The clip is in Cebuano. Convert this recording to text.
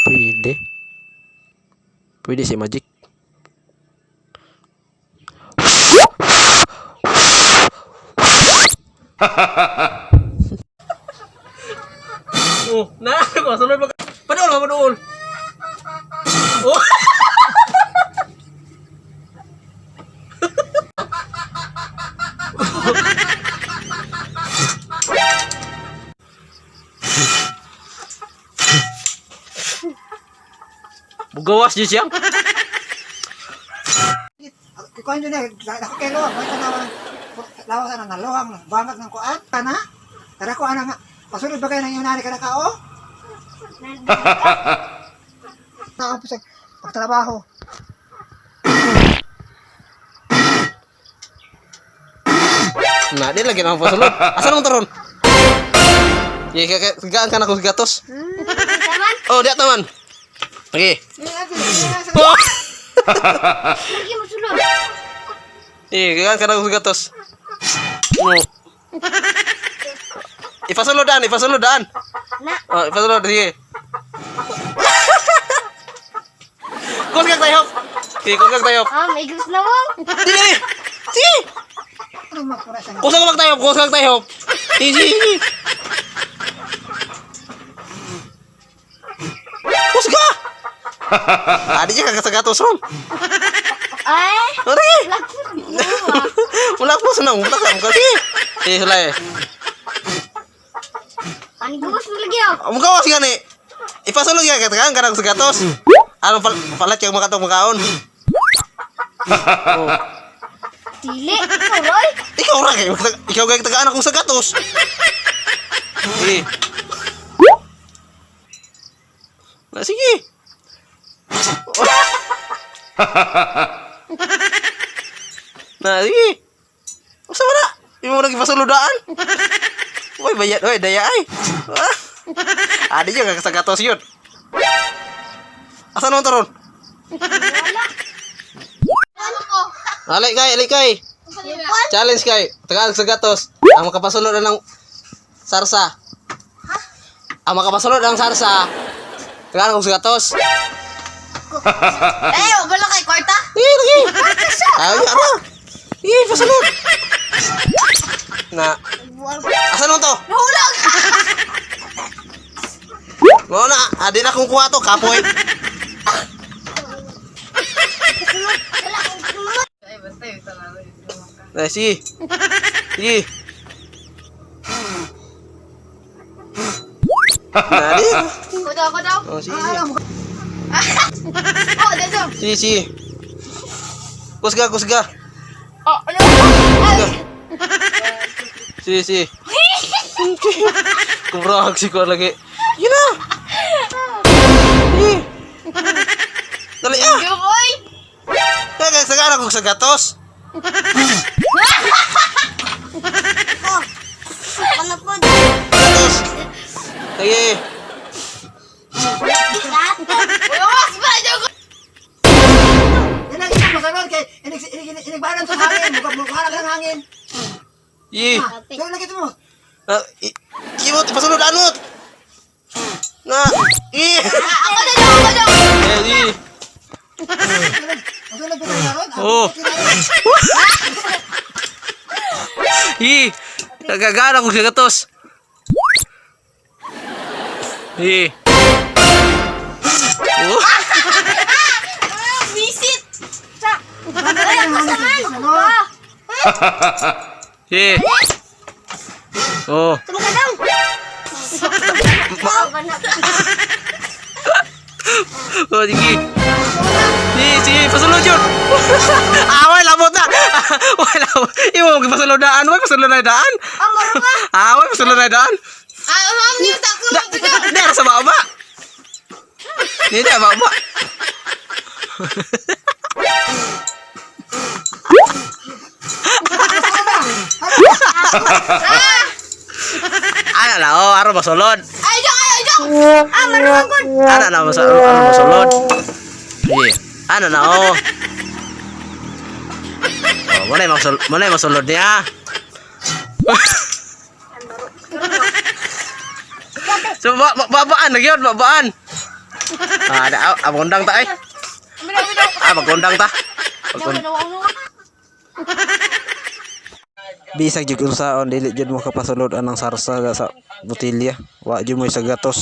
Pwede. Pwede si Magic. Oh, na ako sulod ba? Padul ba padul? Oh. Bugawas jud siya. Kuan yun eh, ako kay Loang, may tanawa ng lawas ang nalohang, bangag ng kuan, kana? Tara ko ana nga, pasunod ba kayo ng iyong nani ka na kao? Tao po sa pagtrabaho. Na, di lagi na pasulod. Asa nang taron? Ye, gaan ka na kung gatos. Taman. Oh, di taman. Okay. Eh, Oh. Lagi mo sulod. Eh, gaan ka na kung gatos. No. Ipasulod daan, ipasulod daan. Na. Oh, ipasulod sige. Kusgag tayo. Sige, kusgag tayo. Ah, may gus na mo. Sige. Sige. Ano magpura sa Kusog mag tayo, kusog tayo. Sige, sige, sige. Kusga. Adi siya kagasagatos ron. Ay, Ore. lakot mo. Ah. Wala po sa nang, wala ka. Sige. Sige, sulay. Ang gus mo lagi oh. Mukawas gani. Ipasulog ya katakan kanang sa gatos. Ano palat yung makatong makaon. Oh. Dili, ikaw Roy. Ikaw ra kay ikaw kay tagaan akong sa gatos. Sige. Na sige. Na sige. Usa man na? Imo nang ipasulodaan. Uy, bayad, uy, daya ay. Ah. Adi jud ka sa gatos yun. Asa naman taron? Wala. Ano ko? Alay kay, alay kay. Lipon? Challenge kay. Tagaan sa gatos. Ang makapasulod na ng sarsa. Ang makapasulod ng sarsa. Tagaan kong sa gatos. Eh, wala kay kwarta. Sige, sige. Ay, ara. Sige, pasulod. Na, asa naman to? Nahulog. Mo na, adi na kong kuha to, kapoy. Wala akong sulod. Ay, sige. Sige. Na, di. Ako daw, ako daw. Oh, sige, Alam mo, Oh, dito. sige. Sige, sige. Kusga, kusga. Oh, ano? Ay. Sige, sige. Kubrag si ko lagi. Yun na. Sige. Dali ah. Yo, boy. Kaya sagana kog sa gatos. Ano po? Gatos. Sige. Uy, ba? Jogo. yan ang isang masunod kay inig inig inigbanan sa hangin, mukha ng hangin. Ye. Ah, Pero nakita mo, Na, imot pasulod anot. Na. I. Ako na daw, ako daw. Eh, di. masunod pa tayo naron. Oh. Hi. Nagagana kog sa gatos. Hi. Oh. Ah, visit. Sa. Ay, ako sa man. Ah. Hi. Oh. Tumuka daw. Oh, sige. Sige, sige, pasulod yun. Ah, way, labot na. Way, labot. Imo, pasulod daan. Way, pasulod na daan. Ah, maro ka. Ah, way, pasulod na daan. Ah, ma'am, niyo taklo Da, da, sa baba. Di, da, baba. Ana na, oh, aro masulod. Ay, jok, ay, jok. Ah, maro ka gud. Ana na, aro masulod. Sige. Ana na, oh. Oh, Wala masulod niya. So babaan na gyud, babaan. Ah, da, ah, magundang ta ay. Ah, magundang ta. Bisag jud unsaon, dili jud mo kapasulod anang sarsa sa botelya. Wa jud mo sa gatos.